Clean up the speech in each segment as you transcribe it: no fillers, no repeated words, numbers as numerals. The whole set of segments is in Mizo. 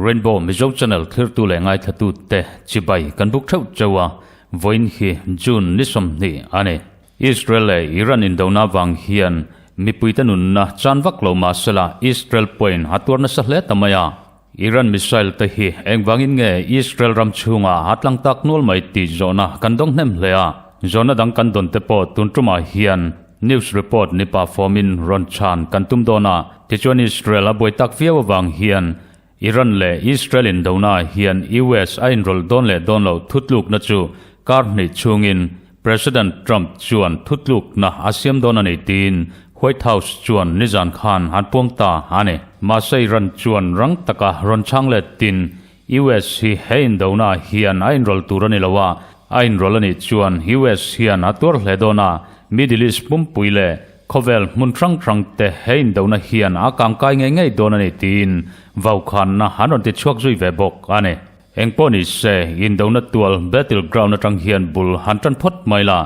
Rainbow Mizo Channel thlirtu leh ngaithlatute te chibai kan buk theuh cheu a, vawiin hi June ni 20 a ni. Israel leh Iran indona vang hian mipuite nunna chan vak lo mah sela Israel pawhin a tuar nasa hle ta mai a. Iran missile te hi engvangin nge Israel ram chhungah a tlang tak nual mai tih zawhna kan dawng hnem hle a, zawhna dang kan dawn te pawh tun tumah hian news report ni pah fawmin rawn chhan kan tum dawn a, tichuan Israel a buai tak viau avang hian Iran leh Israel indona ah hian US a inrawlh dawn leh dawn loh thutlukna chu kar hnih chhungin President Trump chuan thutlukna a siam dawn a ni tiin White House chuan nizan khan an puang ta a ni. Mahse Iran chuan rang taka rawn chhang letin US hi he indona ah hian a inrawlh tur a ni lo a, a inrawlh a nih chuan US hian a tuar hle dawn a, Middle East pumpui leh Khawvel hmun hrang hrang te he indona hian a kangkai ngei ngei dawn a ni tiin vaukhanna an rawn ti chhuak zui ve bawk a ni. Engpawh ni se, indona tual battle ground atang hian bul han tan phawt mai la.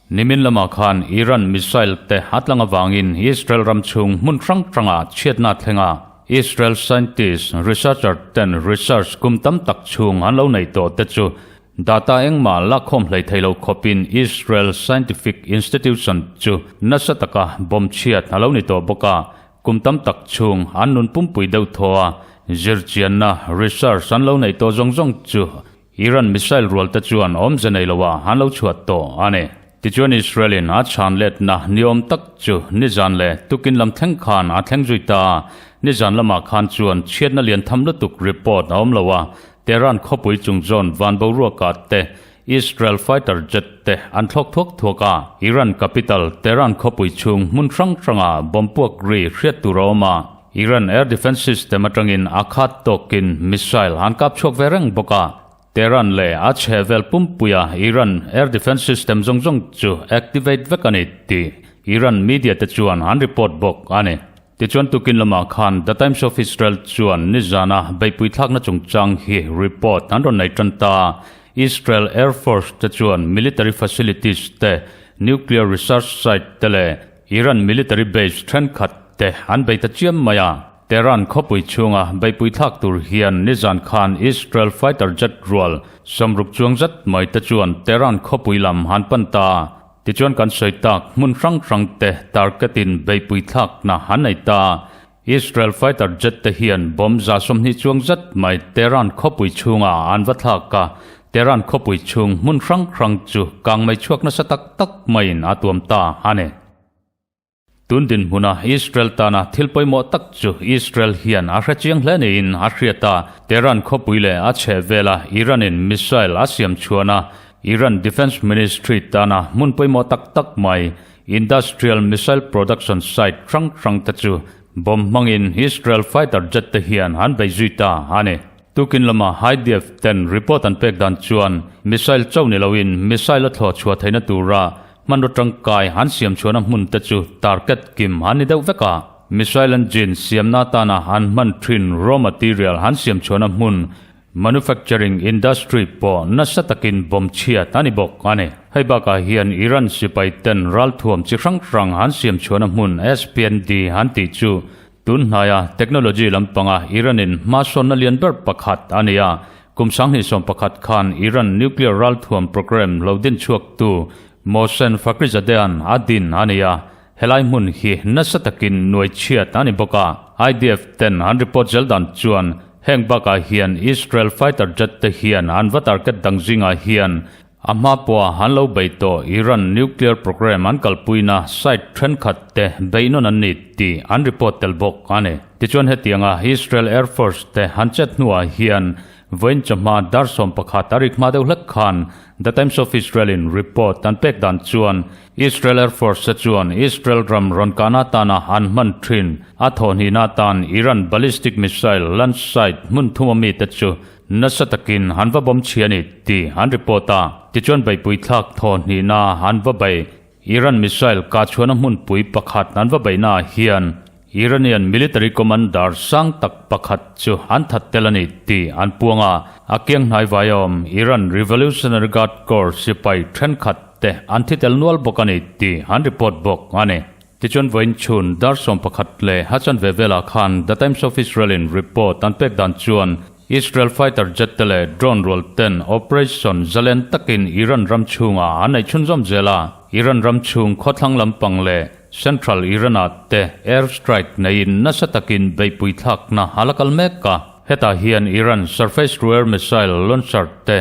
Nimin lamah khan Iran missile te a tlang avangin Israel ram chhung hmun hrang hrangah chhiatna a thleng a. Israel scientist, researcher ten research kum tam tak chhung an lo neih tawh te chu Data engmah lakhawm hlei thei lo khawpin Israel Scientific Institution chu nasa taka bomb chhiat a lo ni tawh bawk a, kum tam tak chhung an nun pumpui deuh thaw a, zirchianna, research, an lo neih tawh zawng zawng chu Iran missile rual te chuan awmze nei loah an lo chhuat tawh a ni. Tichuan Israel-in a chhan letna niawm tak chu nizan leh tukin lam thleng khan a thleng zui ta a, nizan lamah khan chuan chhiatna lian tham lutuk report a awm lo a, Tehran khawpui chung zawn van boruakah te Israel fighter jet te an thlawk thuak thuak a, Iran capital Tehran khawpui chhung hmun hrang hrangah bomb puak ri hriat tur a awm a, Iran air defence system atangin a khat tawkin missile an kap chhuak ve reng bawk a, Tehran leh a chhehvel pumpuia Iran air defence system zawng zawng chu activate vek a ni tih Iran media te chuan an report bawk a ni. Tichuan tukin lamah khan The Times of Israel chuan nizana beihpui thlakna chungchang hi report an rawn nei tan ta. Israel Air Force te chuan military facilities te, nuclear research site te leh Iran military base thenkhat te an bei ta chiam mai a. Tehran khawpui chhunga beihpui thlak tur hian nizan khan Israel fighter jet rual 60 chuang zat mai te chuan Tehran khawpui lam an pan ta. Tichuan kan sawi tak hmun hrang hrang te target-in beihpui thlakna an nei ta. Israel fighter jet te hian bomb 20 chuang zat mai Tehran khawpui chhungah an va thlak a, Tehran khawpui chhung hmun hrang hrang chu kangmei chhuak nasa tak tak maiin a tuam ta a ni. Tun dinhmuna Israel tana thil pawimawh tak chu Israel hian a hre chiang hle niin a hriat a, Tehran khawpui leh a chhehvela Iran-in missile a siam chhuan a, Iran Defence Ministry tana hmun pawimawh tak tak mai industrial missile production site hrang hrang te chu bomb hmangin Israel fighter jet te hian an bei zui ta a ni. Tukin lama IDF ten report an pek dan chuan missile chauh ni loin missile a thlawh chhuah theihna tura Hmanraw tangkai an siam chhuahna hmun te chu target kim an ni deuh vek a, missile engine siamna atana an hman thin raw material an siam chhuahna hmun manufacturing industry pawh nasa takin bomb chhiat a ni bawk a ni. Hei bakah hian Iran sipai ten ralthuam chi hrang hrang an siam chhuahna hmun SPND an tih chu tun hnaia technology lampanga Iran-in hmasawnna lian ber pakhat a ni a, Kum 2011 khan Iran nuclear ralthuam program lo din chhuaktu Mohsen Fakhrizadeh-a'n a din a ni a, helai hmun hi nasa takin nuai chhiat a ni bawk a. IDF ten an report zel dan chuan heng bakah hian Israel fighter jet te hian an va target dang zingah hian A hma pawha an lo bei tawh Iran nuclear program an kalpuina site thenkhat te beihnawn an ni tih an report tel bawk a ni. Tichuan hetianga Israel Air Force te an chet hnuah hian vawiin chawhma dar 11 a rik hma deuh hlek khan The Times of Israel in report an pek dan chuan Israel Air Force te chuan Israel ram rawn kahna atana an hman thin a thawhhnihna atan Iran ballistic missile launch site hmun thum ami te chu Nasa takin an va bawm chhia a ni tih an report a, tichuan beihpui thlak thaw hnihna an va bei. Iran missile kah chhuahna hmunpui pakhat an va beihnaah hian Iranian military commander sang tak pakhat chu an that tel a ni tih an puang a. A kiang hnai vai a awm Iran Revolutionary Guard Corps sipai thenkhat te an thi tel nual bawk a ni tih an report bawk a ni. Tichuan vawiin chhun dar 11 leh ha chanve velah khan The Times of Israel in report an pek dan chuan Israel fighter jet te leh drone rual ten operation zalen takin Iran ram chhungah an neih chhunzawm zel a, Iran ram chhung khawthlang lampang leh Central Iran ah te air strike neiin nasa takin beihpui thlakna a la kal mek a. Hetah hian Iran surface to air missile launcher te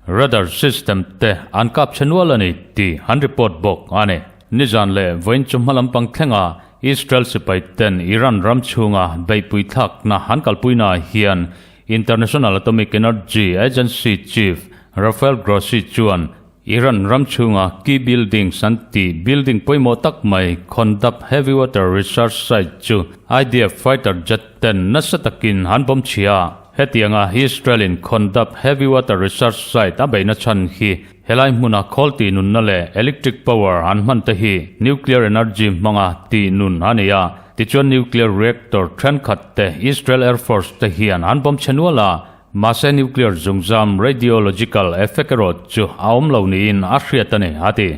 Radar system te an kap chhe nual a ni tih an report bawk a ni. Nizan leh vawiin chu hma lampang thlenga Israel sipai ten Iran ram chhunga beihpui thlakna an kalpuina ah hian International Atomic Energy Agency chief Rafael Grossi chuan Iran ram chhunga key buildings an tih building pawimawh tak mai Khondab Heavy Water Research Site chu IDF fighter jet ten nasa takin an bomb chhia. Hetianga Israel-in Khondab Heavy Water Research Site a beihna chhan hi helai hmuna khawl tih nunna leh electric power an hman te hi nuclear energy hmanga tih nun a ni a. Tichuan nuclear reactor thenkhat te Israel Air Force te hian an bomb chhe nual a, mahse nuclear zungzam radiological effect erawh chu a awm lo niin a hriat a ni, a ti.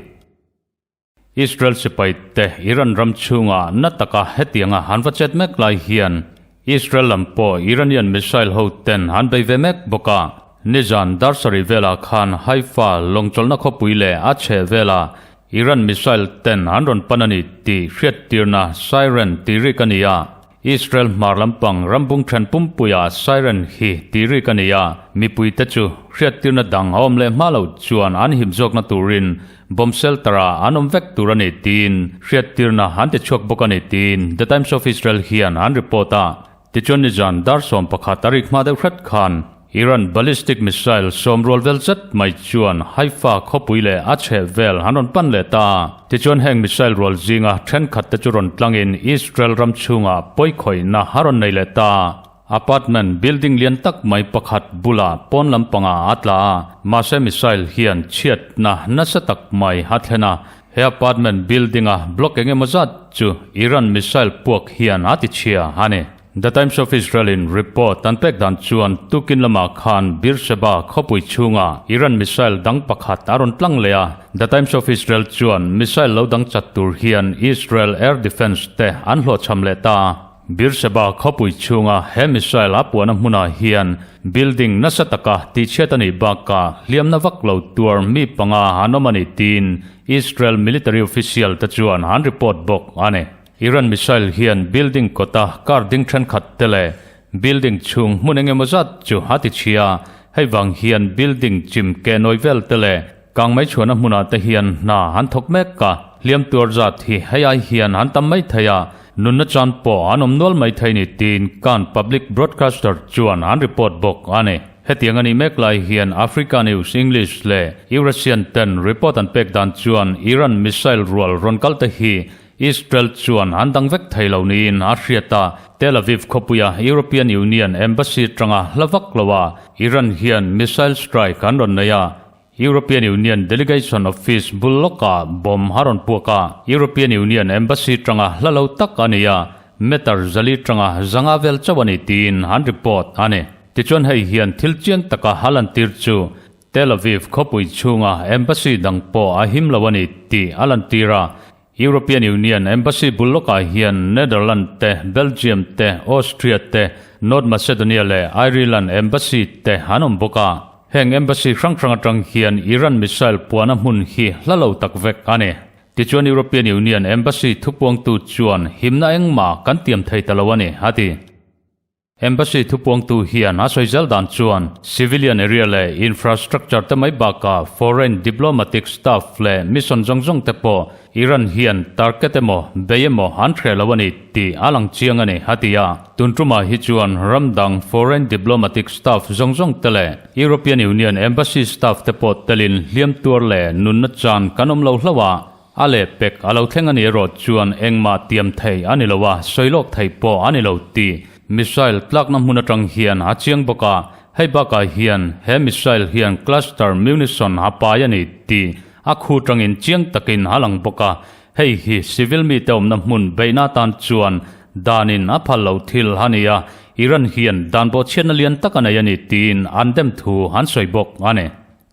Israel sipai te Iran ram chhunga na taka hetianga an va chet mek lai hian Israel lam pawh Iranian missile ho ten an bei ve mek bawk a. Nizan dar sarih velah khan Haifa lawngchawlhna khawpui leh a chheh velah Iran missile ten an rawn pan a ni tih hriattirna siren tih rik a ni a. Israel hmar lampang rambung then pumpuia siren hi tih rik a ni a, mipuite chu hriattirna dang a awm leh hma lo chuan an him zawkna turin bomb shelter ah an awm vek tur a ni tiin hriattirna an ti chhuak bawk a ni tiin The Times of Israel hian an report a. Tichuan nizan dar 11 a rik hma deuh hret khan Iran ballistic missile sawm rual vel zet mai chuan Haifa khawpui leh a chheh vel an rawn pan leh ta. Tichuan heng missile rual zinga thenkhat te chu rawn tlangin Israel ram chhungah pawikhawihna a rawn nei leh ta. Apartment building lian tak mai pakhat bulah pawn lampangah a tla a, mahse missile hian chhiatna nasa tak mai a thlen a. He apartment building-a block eng emaw zat chu Iran missile puak hian a tichhia a ni. The Times of Israel-in report an pek dan chuan tukin lamah khan Beersheba khawpui chhunga Iran missile dang pakhat a rawn tlang leh a. The Times of Israel chuan missile lo dang chat tur hian Israel air defence te an hlawhchham leh ta. Beersheba khawpui chhunga he missile a puahna hmunah hian building nasa taka tihchhiat a nih bakah hliamna vak lo tuar mi panga an awm a ni tiin Israel military official te chuan an report bawk a ni. Iran missile hian building kawta car ding thenkhat te leh building chhung hmun eng emaw zat chu a ti chhia. Hei vang hian building chim ke nawi vel te leh kangmei chhuahna hmunah te hian hna an thawk mek a. Hliam tuar zat hi hei ai hian an tam mai thei a, nunna chan pawh an awm nual mai thei ni tiin kan public broadcaster chuan an report bawk a ni. Hetiang a nih mek lai hian Africa News English leh Eurasian ten report an pek dan chuan Iran missile rual rawn kal te hi Israel chuan an dang vek thei lo niin a hriat a, Tel Aviv khawpuia European Union Embassy atanga hla vak lo a, Iran hian missile strike an rawn nei a, European Union delegation office bul lawkah bomb a rawn puak a, European Union Embassy atanga hla lo tak a ni a, meter zali atanga zanga vel chauh a ni tiin an report a ni. Tichuan hei hian thil chiang taka a lantir chu Tel Aviv khawpui chhunga embassy dang pawh a him lo a ni tih a lantir a, European Union Embassy bul lawkah hian Netherlands te, Belgium te, Austria te, North Macedonia leh Ireland Embassy te an awm bawk a. Heng embassy hrang hrang atang hian Iran missile puahna hmun hi hla lo tak vek a ni. Tichuan European Union Embassy thupuangtu chuan himna engmah kan tiam thei ta lo a ni, a ti. Embassy thupuangtu hian a sawi zel dan chuan civilian area leh infrastructure te mai bakah foreign diplomatic staff leh mission zawng zawng te pawh Iran hian target emaw bei emaw an hreh lo a ni tih a lang chiang a ni, a ti a. Tun tumah hi chuan ram dang foreign diplomatic staff zawng zawng te leh European Union embassy staff te pawh telin hliam tuar leh nunna chan kan awm lo hlauh a, A lehpek a lo thleng a nih erawh chuan engmah tiam thei a ni lo a, sawi lawk thei pawh a ni lo tih missile tlakna hmun atang hian a chiang bawk a. Hei bakah hian he missile hian cluster munition a pai a ni tih a khu tangin chiang takin a lang bawk a. Hei hi civil mite awmna hmun beihna atan chuan danin a phal lo thil a ni a, Iran hian dan bawhchhiatna lian tak a nei a ni tiin an dem thu an sawi bawk a ni.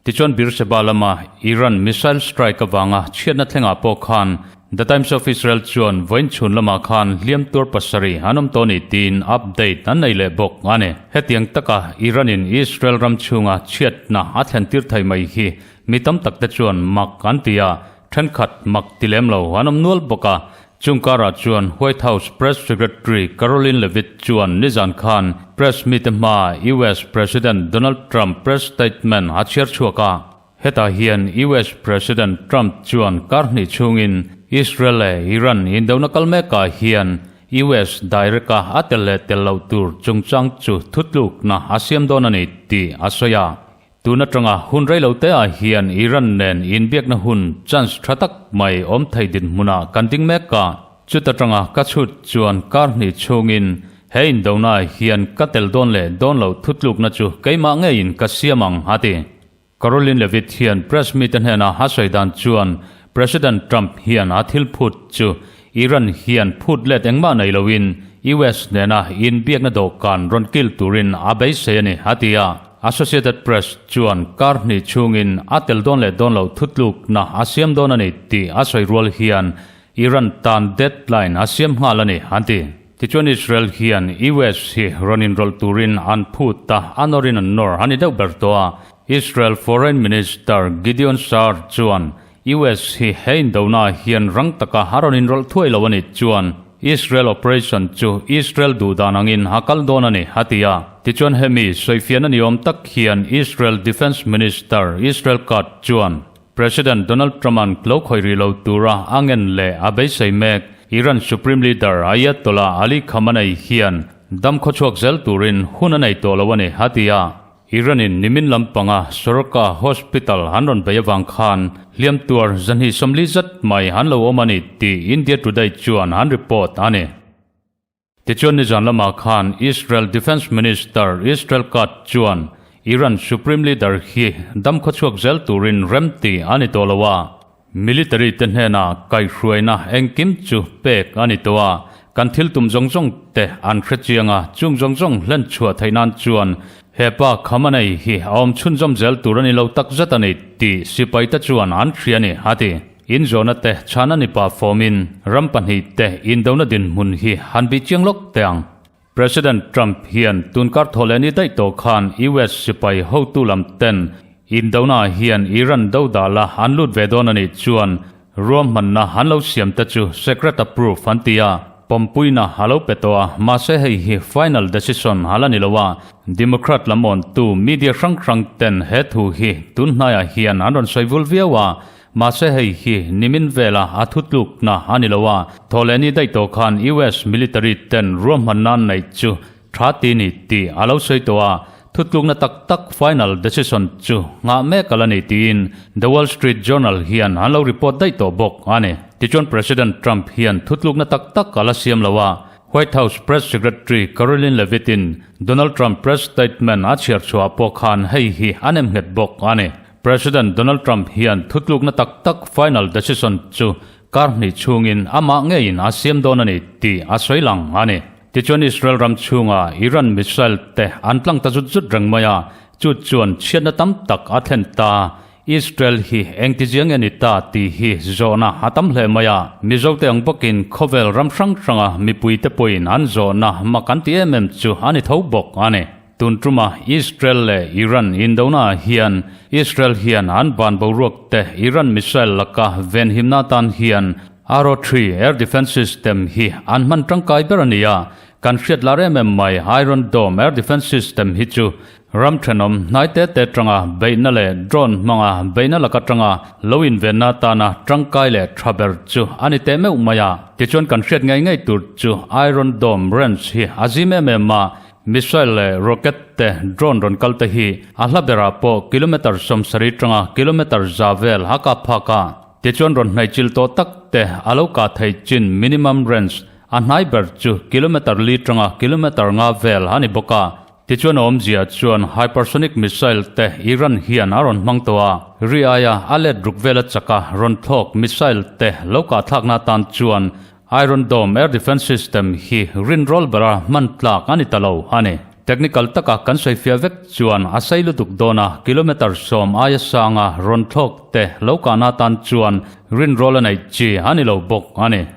Tichuan Beersheba lama Iran missile strike avanga chhiatna thlengah pawh khan The Times of Israel chuan vawiin chhun lamah khan hliam tuar pasarih an awm tawh a ni tiin update an nei leh bawk a ni. Hetiang taka Iran-in Israel ram chhunga chhiatna a thlen tir thei mai hi mi tam tak te chuan mak an ti a, thenkhat mak ti lem lo an awm nual bawk a. Chung karah chuan White House Press Secretary Karoline Leavitt chuan nizan khan press mite hmaa US President Donald Trump press statement a chhiar chhuak a. Hetah hian US President Trump chuan kar hnih chhungin Israel leh Iran indona kal mekah hian US direct a a tel leh tel loh tur chungchang chu thutlukna a siam dawn a ni tih a sawi a. Tun atanga hun reilo te ah hian Iran nen inbiakna hun chance tha tak mai awm thei dinhmunah kan ding mek a, chuta tanga ka chhut chuan kar hnih chhungin he indona ah hian ka tel dawn leh dawn loh thutlukna chu keimah ngeiin ka siam ang, a ti. Karoline Leavitt hian press mite hnena a sawi dan chuan President Trump hian a thil phut chu Iran hian phut let engmah nei loin US nena inbiakna dawhkan rawn kil turin a beisei a ni, a ti a. Associated Press chuan kar hnih chhungin a tel dawn leh dawn loh thutlukna a siam dawn a ni tih a sawi rual hian Iran tan deadline a siam nghal a ni, an ti. Tichuan Israel hian US hi rawn inrawlh turin an phut a, a nawrin an nawr a ni deuh ber tawh a. Israel Foreign Minister Gideon Saar chuan US hi he indona hian rang taka a rawn inrawlh thuai lo a nih chuan Israel operation chu Israel duh dan angin a kal dawn a ni, a ti a. Tichuan hemi sawifiahna ni awm tak hian Israel Defence Minister Israel Katz chuan President Donald Trump-a'n lo khawih rih lo tura a ngen leh a beisei mek Iran Supreme Leader Ayatollah Ali Khamenei hian dam khawchhuak zel turin hun a nei tawh lo a ni, a ti a. Iran-in nimin lampanga Soroka Hospital an rawn bei avang khan hliam tuar zahnih 40 zat mai an lo awm a ni tih India Today chuan an report a ni. Tichuan nizan lamah khan Israel Defence Minister Israel Katz chuan Iran Supreme Leader hi dam khawchhuak zel turin remti a ni tawh lo a. Military te hnena kaihhruaina engkim chu pek a ni tawh a, kan thil tum zawng zawng te an hre chiang a, chung zawng zawng hlen chhuah theih nan chuan he pa Khamenei hi a awm chhunzawm zel tur a ni lo tak zet a ni tih sipai te chuan an hria a ni, a ti. Inzawhna te chhan a ni pah fawmin ram pahnihte indona dinhmun hi han bih chiang lawk teh ang. President Trump hian tunkar thawhleh ni daih tawh khan US sipai hotu lam ten indona hian Iran do dah la an lut ve dawn a nih chuan ruahmanna an lo siam te chu secret approve an ti a, pawmpuina a lo pe tawh a, mahse hei hi final decision a la ni lo a, Democrat lam awntu media hrang hrang ten he thu hi tun hnaiah hian an rawn sawi vul viau a, Mahse hei hi nimin vela a thutlukna a ni lo a, thawhlehni daih tawh khan US military ten ruahmanna an neih chu tha ti ni tih a lo sawi tawh a, thutlukna tak tak final decision chu nghah mek a la ni tiin The Wall Street Journal hian an lo report daih tawh bawk a ni. Tichuan President Trump hian thutlukna tak tak a la siam lo a, White House Press Secretary Karoline Leavitt-in Donald Trump press statement a chhiar chhuah pawh khan hei hi a nemnghet bawk a ni. President Donald Trump hian thutlukna tak tak final decision chu kar hnih chhungin amah ngeiin a siam dawn a ni tih a sawi lang a ni. Tichuan Israel ram chhunga Iran missile te an tlang ta zut zut reng mai a, chu chuan chhiatna tam tak a thlen ta. Israel hi engtiziang nge ni ta tih hi zawhna a tam hle mai a, Mizote ang bawkin khawvel ram hrang hranga mipuite pawhin an zawhna mak an ti em em chu a ni tho bawk a ni. Tun tuma Israel leh Iran indona ah hian Israel hian an van boruak te Iran missile laka venhimna atan hian Arrow 3 air defence system hi an hman tangkai ber a ni a, kan hriat lar em em mai Iron Dome air defence system hi chu ram thenawm hnai te te tanga beihna leh drone hmanga beihna laka tanga lo invenna atana tangkai leh tha ber chu a ni teh meuh mai a. Tichuan kan hriat ngei ngei tur chu Iron Dome range hi a zim em em a, Missile leh rocket te, drone rawn kal te hi a hla berah pawh kilometre 70 tanga kilometre 100 vel a kap phak a. Tichuan rawn hnaihchilh tawh tak te a lo kah thei chin minimum range a hnai ber chu kilometre 4 tanga kilometre 5 vel a ni bawk a. Tichuan a awmzia chuan hypersonic missile te Iran hian a rawn hmang tawh a, ri aia a let ruk vela chaka rawn thlawk missile te lo kah thlakna atan chuan. Iron Dome air defence system hi rinrawl bera hman tlak a ni ta lo a ni. Technical taka kan sawifiah vek chuan a sei lutuk dawn a, kilometre 10 aia sanga rawn thlawk te lo kahna atan chuan rinrawl a neih chi a ni lo bawk a ni.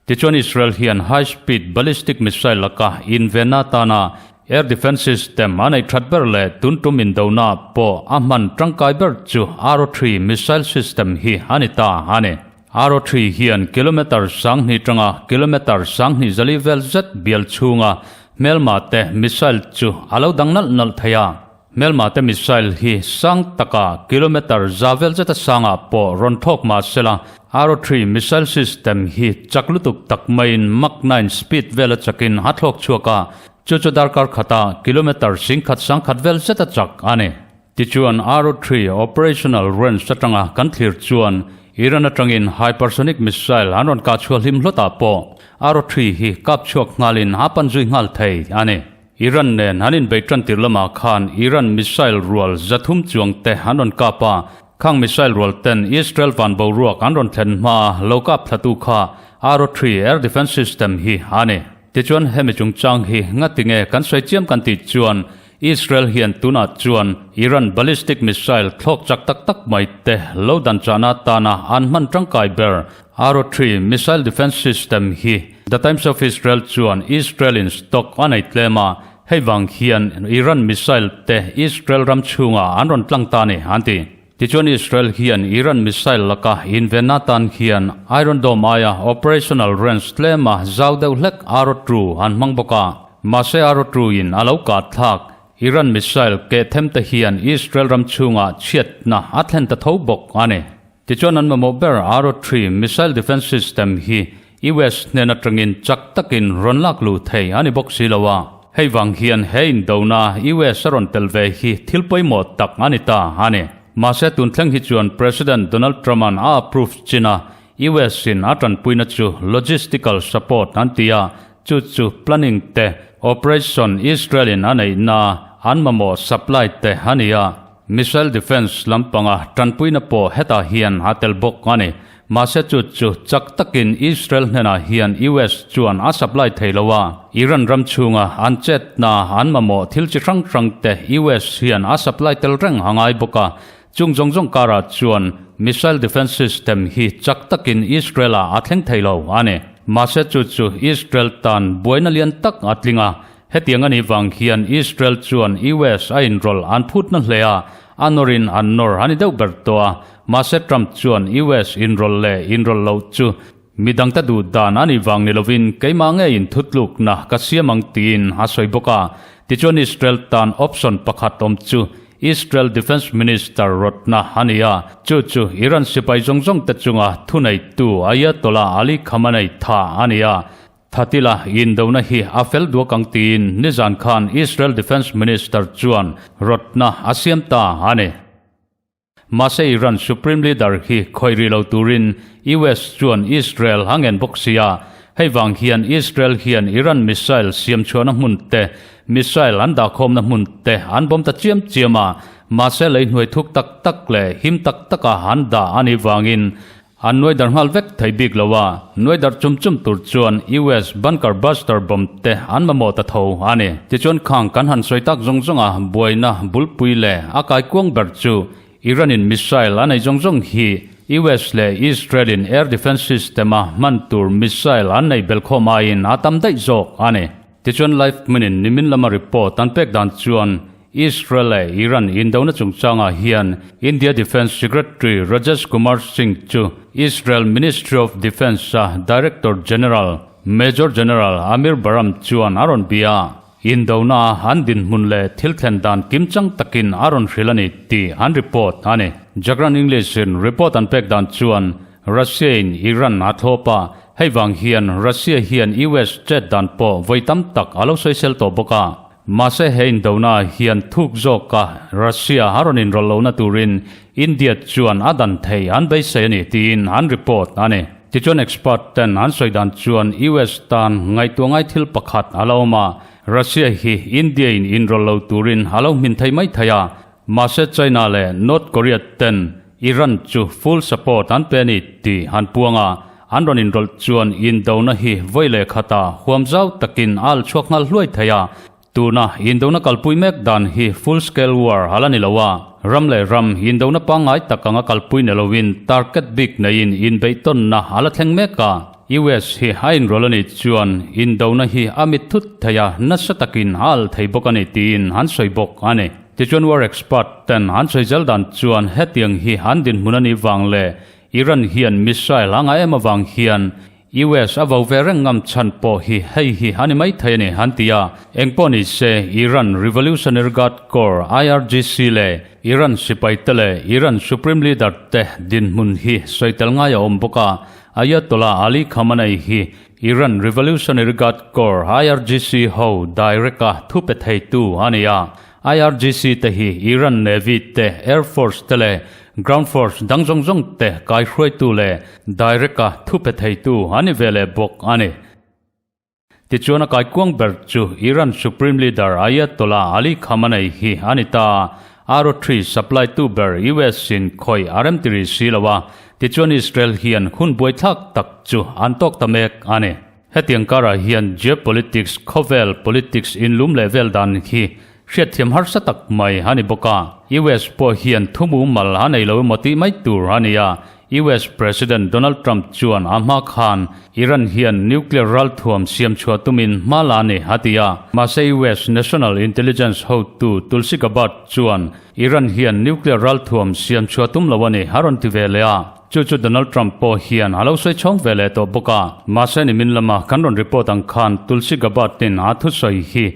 Tichuan Israel hian high speed ballistic missile laka invenna atana air defence system a neih that ber leh tun tum indona pawh a hman tangkai ber chu Arrow 3 missile system hi a ni ta a ni. Arrow 3 hian kilometre 2000 tanga kilometre 2400 vel zet bial chhunga hmelma te missile chu a lo dang nalh nalh thei a. Hmelma te missile hi sang taka kilometre 100 vel zeta sangah pawh rawn thlawk mah sela, Arrow 3 missile system hi chak lutuk tak maiin Mach 9 speed vela chakin a thlawk chhuak a, chu chu darkar khata kilometre 1010 vel zeta chak a ni. Tichuan Arrow 3 operational range atanga kan thlir chuan Iran atangin hypersonic missile an rawn kah chhuah hlim hlawtah pawh Arrow 3 hi kap chhuak nghalin a pan zui nghal thei a ni. Iran nen an inbeih tan tir lamah khan Iran missile rual 300 chuang te an rawn kap a, khang missile rual ten Israel van boruak an rawn thlen hmaa lo kap thlatu kha Arrow 3 air defence system hi a ni. Tichuan hemi chungchang hi ngatinge kan sawi chiam kan tih chuan Israel hian tunah chuan Iran ballistic missile thlawk chak tak tak mai te lo dan chahna atana an hman tangkai ber Arrow 3 missile defence system hi The Times of Israel chuan Israel in stock a nei tlem a, hei vang hian Iran missile te Israel ram chhungah an rawn tlang ta a ni, an ti. Tichuan Israel hian Iran missile laka invenna tan hian Iron Dome aia operational range tlema zau deuh hlek Arrow 2 an hmang bawk a. Mahse Arrow 2 in a lo kah thlak Iran missile keh them te hian Israel ram chhungah chhiatna a thlen ta tho bawk a ni. Tichuan an mamawh ber Arrow 3 missile defence system hi US hnen atangin chak takin rawn lak luh thei a ni bawk si lo a. Hei vang hian he indona US a rawn tel ve hi thil pawimawh tak a ni ta a ni. Mahse tun thleng hi chuan President Donald Trump-a'n a approve chin a, US in a tanpuina chu logistical support an ti a, chu chu planning te, operation Israel in a neihna an mamawh supply te a ni a. Missile defence lampanga tanpuina pawh hetah hian a tel bawk a ni. Mahse chu chu chak takin Israel hnenah hian US chuan a supply thei lo a, Iran ram chhunga an chetna an mamawh thil chi hrang hrang te US hian a supply tel reng a ngai bawk a. Chung zawng zawng karah chuan missile defence system hi chak takin Israel ah a thleng thei lo a ni. Mahse chu chu Israel tan buaina lian tak a tling a, Hetiang a nih vang hian Israel chuan US a inrawlh an phutna hle a, a nawrin an nawr a ni deuh ber tawh a. Mahse Trump chuan US inrawlh leh inrawlh loh chu midangte duh dan a nih vang ni lovin keimah ngeiin thutlukna ka siam ang tiin a sawi bawk a. Tichuan Israel tan option pakhat awm chu Israel Defence Minister rawtna a ni a, chu chu Iran sipai zawng zawngte chunga thuneitu Ayatollah Ali Khamenei tha a ni a. Thatila indona hi a fel duak ang tiin nizan khan Israel Defence Minister chuan rawtna a siam ta a ni. Mahse Iran Supreme Leader hi khawih rih lo turin US chuan Israel a ngen bawk si a, hei vang hian Israel hian Iran missile siam chhuahna hmun te, missile an dahkhawmna hmun te an bawm ta chiam chiam a, mahse lei hnuai thuk tak tak leh him tak taka an dah a nih vangin An nuai dar nghal vek thei bik lo a, nuai dar chum chum tur chuan US bunker buster bomb te an mamawh ta tho a ni. Tichuan khang kan han sawi tak zawng zawng a, buaina bulpui leh a kaikuang ber chu Iran in missile a nei zawng zawng hi US leh Israel in air defence system a hman tur missile an nei belkhawm aiin a tam daih zawk a ni. Tichuan Live hmunin nimin lama report an pek dan chuan Israel leh Iran indona chungchangah hian India Defence Secretary Rajesh Kumar Singh chu Israel Ministry of Defence-a Director General Major General Amir Baram chuan a rawn bia a, indona an dinhmun leh thil thlen dan kimchang takin a rawn hrilh a ni tih an report a ni. Jagran English-in report an pek dan chuan Russia-in Iran a thlawp a, hei vang hian Russia hian US chet dan pawh vawi tam tak a lo sawisel tawh bawk a. Mahse he indona hian thuk zawka Russia a rawn inrawlh lohna turin India chuan a dan thei an beisei a ni tiin an report a ni. Tichuan expert ten an sawi dan chuan US tan ngaihtuah ngai thil pakhat a la awm a, Russia hi India in inrawlh lo turin a lo hmin thei mai thei a, mahse China leh North Korea ten Iran chu full support an pe a ni tih an puang a. An rawn inrawlh chuan indona hi vawi leh khatah huam zau takin a al chhuak nghal hluai thei a. Tuna indona kalpui mek dan hi full scale war a la ni lo a, ram leh ram indona pangngai tak anga kalpui ni loin target bik neiin inbeihtawnna a la thleng mek a. US hi a inrawlh a nih chuan indona hi a mit thut thei a, nasa takin a al thei bawk a ni tiin an sawi bawk a ni. Tichuan war expert ten an sawi zel dan chuan hetiang hi an dinhmun a nih vang leh Iran hian missile a ngah em avang hian US a vo ve reng ngam chhan pawh hi hei hi a ni mai thei a ni an ti a. Engpawh ni se Iran Revolutionary Guard Corps, IRGC, leh Iran sipai te leh Iran Supreme Leader te dinhmun hi sawi tel ngai a awm bawk a. Ayatollah Ali Khamenei hi Iran Revolutionary Guard Corps, IRGC, ho direct a thu pe theitu a ni a. IRGC te hi Iran Navy te, Air Force te leh Ground Force dang zawng zawng te kaihruaitu leh direct a thu pe theitu a ni ve leh bawk a ni. Tichuan a kaikuang ber chu Iran Supreme Leader Ayatollah Ali Khamenei hi a ni ta. Aro-3 supply tu ber US in khawih a remti rih si lo a, tichuan Israel hian hun buaithlak tak chu an tawk ta mek a ni. Hetiang karah hian geopolitics, khawvel politics inlum leh vel dan hi hriatthiam harsa tak mai a ni bawk a. US pawh hian thumu mal a nei lo emaw tih mai tur a ni a. US President Donald Trump chuan a hma khan Iran hian nuclear ralthuam siam chhuah tumin hma la a ni a ti a. Mahse US National Intelligence hotu Tulsi Gabbard chuan Iran hian nuclear ralthuam siam chhuah tum lo a ni a rawn ti ve leh a. Chu chu Donald Trump pawh hian a lo sawi chhawng ve leh tawh bawk a. Mahse nimin lama kan rawn report ang khan Tulsi Gabbard-in a thusawi hi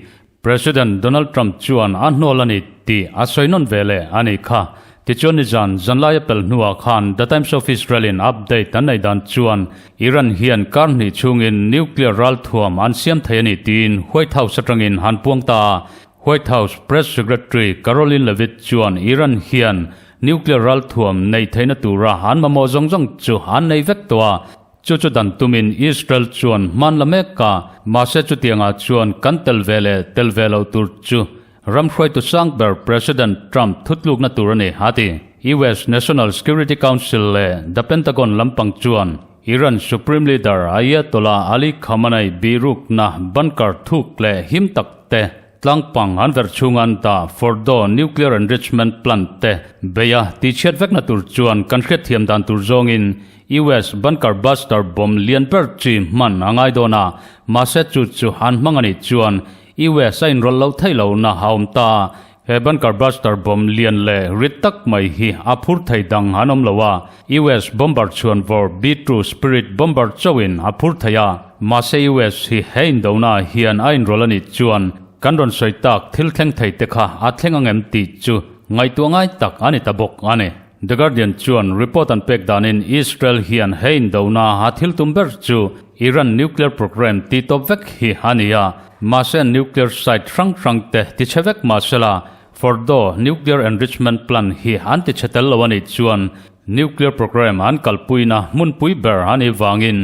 President Donald Trump chuan a hnawl a ni tih a sawi nawn ve leh a nih kha. Tichuan nizan zanlai a pel hnuah khan The Times of Israel-in update an nei dan chuan Iran hian kar hnih chhungin nuclear ralthuam an siam thei a ni tiin White House atangin han puang ta a. White House Press Secretary Karoline Leavitt chuan Iran hian Nuclear ralthuam neih theihna tura an mamawh zawng zawng chu an nei vek tawh a, chu chu dan tumin Israel chuan hman la mek a, mahse chutiangah chuan kan tel ve leh tel ve loh tur chu ram hruaitu sang ber President Trump thutlukna tur a ni, a ti. US National Security Council leh The Pentagon lampang chuan Iran Supreme Leader Ayatollah Ali Khamenei bihrukna bunker thuk leh him tak te Tlangpang an verh chhung an dah Fordow Nuclear Enrichment Plant te beia tihchhiat vekna tur chuan kan hriatthiam dan tur zawngin US Bunker Buster bomb lian ber chi hman a ngai dawn a, mahse chu chu an hmang a nih chuan US a inrawlh loh theih lohna a awm ta. He Bunker Buster bomb lian leh rit tak mai hi a phur thei dang an awm lo a, US bomber chhuan vawr B-2 Spirit bomber chauhin a phur thei a. Mahse US hi he indona hian a inrawlh a nih chuan kan rawn sawi tak thil thleng thei te kha a thleng ang em tih chu ngaihtuah ngai tak a ni ta bawk a ni. The Guardian chuan report an pek danin Israel hian he indona a thil tum ber chu Iran nuclear program tih tawp vek hi a ni a, mahse an nuclear site hrang hrang te tichhe vek mahsela Fordow nuclear enrichment plant hi an tichhe tel lo a nih chuan nuclear program an kalpuina hmunpui ber a nih vangin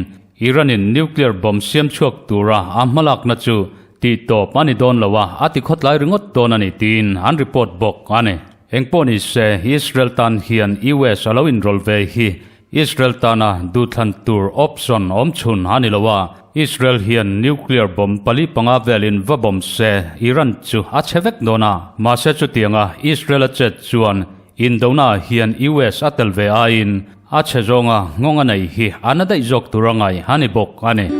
Iran-in nuclear bomb siam chhuak tura a hmalakna chu tih tawp a ni dawn lo a, a ti khawtlai ringawt dawn a ni tiin an report bawk a ni. Engpawh ni se, Israel tan hian US a lo inrawlh ve hi Israel tana duhthlan tur option awm chhun a ni lo a, Israel hian nuclear bomb pali panga velin va bomb se Iran chu a che vek dawn a, mahse chutianga Israel a chet chuan indona hian US a tel ve aiin A chhe zawnga nghawng a nei hi a na daih zawk tur a ngai a ni bawk a ni.